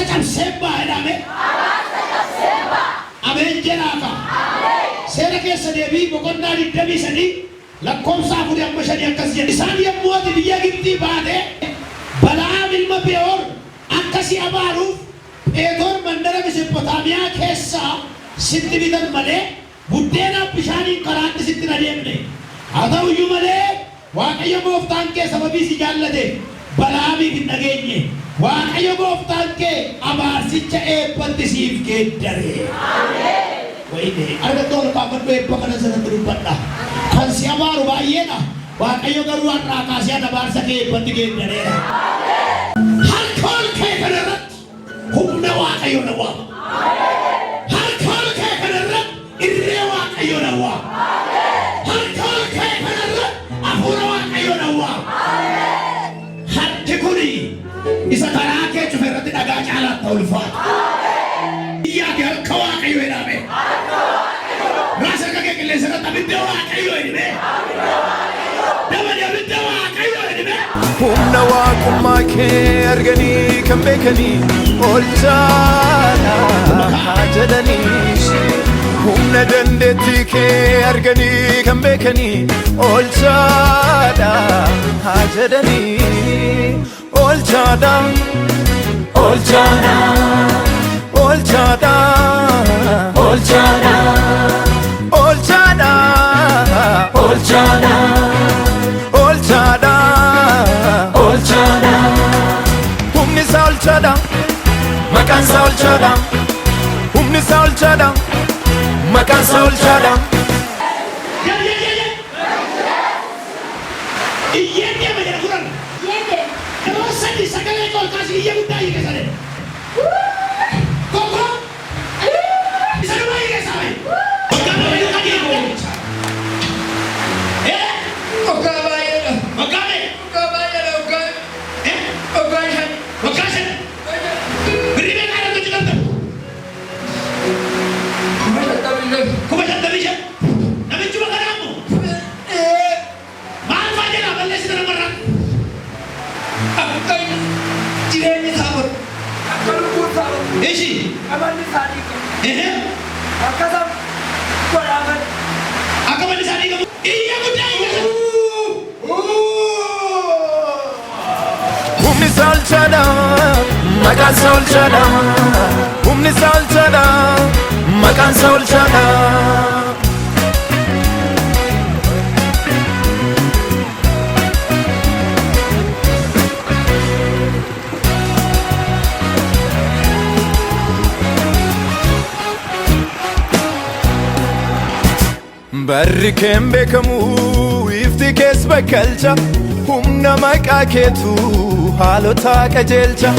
Abaarsa cabseen ba'a jedhame. Ameen jedhaa kaa. Seera keessa deebii boqonnaa 23 lakkoofsa 4 amma 5 akkas jedha. Isaan yommuu ati biyya Gibxii baate Bala'aam ilma Be'or akka si abaaruuf Pheetor mandara Mesophotaamiyaa keessaa sitti bitan malee buddeenaaf bishaaniin karaatti sitti hin adeemne. Haa ta'u iyyuu malee Waaqayyo gooftaan kee sababii si jaallateef Bala'aamiif hin dhageenye. Waaqayyo gooftaan kee abaarsicha eebbatti siif geeddare. Wayinee. Harka kee ol kaafadhu eebba kanan sirratti dubbadha. Kan si abaaru baay'eedha. Waaqayyo garuu har'aa kaasee an abaarsa kee eebbatti geeddareera. Harka ol ka'e kana irratti humna Waaqayyoo nan waama. Harka ol ka'e kana irratti irree Waaqayyoo nan waama. Harka ol ka'e kana irratti hafuura Waaqayyoo nan waama. Harki kuni isa karaa kee cufe irratti dhagaa caalaatti ulfaata. Iyyaati harka Waaqayyoo jedhame. Raasa harka kee qilleensa irratti abidda Waaqayyoo jedhame. Dabali abidda Waaqayyoo jedhame. Humna waaqummaa kee arganii kan beekanii olchaadha haa jedhanii. Humna dandeettii kee arganii kan beekanii olchaadha haa jedhanii. Olchaadha, olchaadha, olchaadha, olchaadha, olchaadha, olchaadha, olchaadha, olchaadha. Humni isaa olchaadha, maqaan isaa olchaadha. Humni isaa olchaadha, maqaan isaa olchaadha. Jedh jedh jedh jedh. Iyyeen deema jedha kunan. Yeroo sadi sagalee kee ol kaasi iyya guddaa iyyi keessa deema. Tokko isa dhumaa iyyi keessaa bahi. Waggaa meeqa duukaa deema? Eh? Waggaa baay'eedha. Waggaa meeqa? Waggaa baay'eedha. Waggaa Eh? waggaa 5. Waggaa 5. Birrii meeqa irratti hojjetamta? 55,000. 55,000. Namichuma kanaa immoo maal faa jedhaa balleessita namarraa? Akka jireenyi isaa badu. Akka lubbuun isaa badu. Ishi. Amalli isaa diigamu. Ehe. Akka isaan godhaaman. Akka manni isaa diigamu. Iyya guddaa iyya sana. Humni isaa olchaadha, maqaan isaa olchaadha. Humni isaa olchaadha, maqaan isaa olchaadha. Barri keen beekamu ifti kees bakkalcha humna maqaa keetu haalota qajeelcha.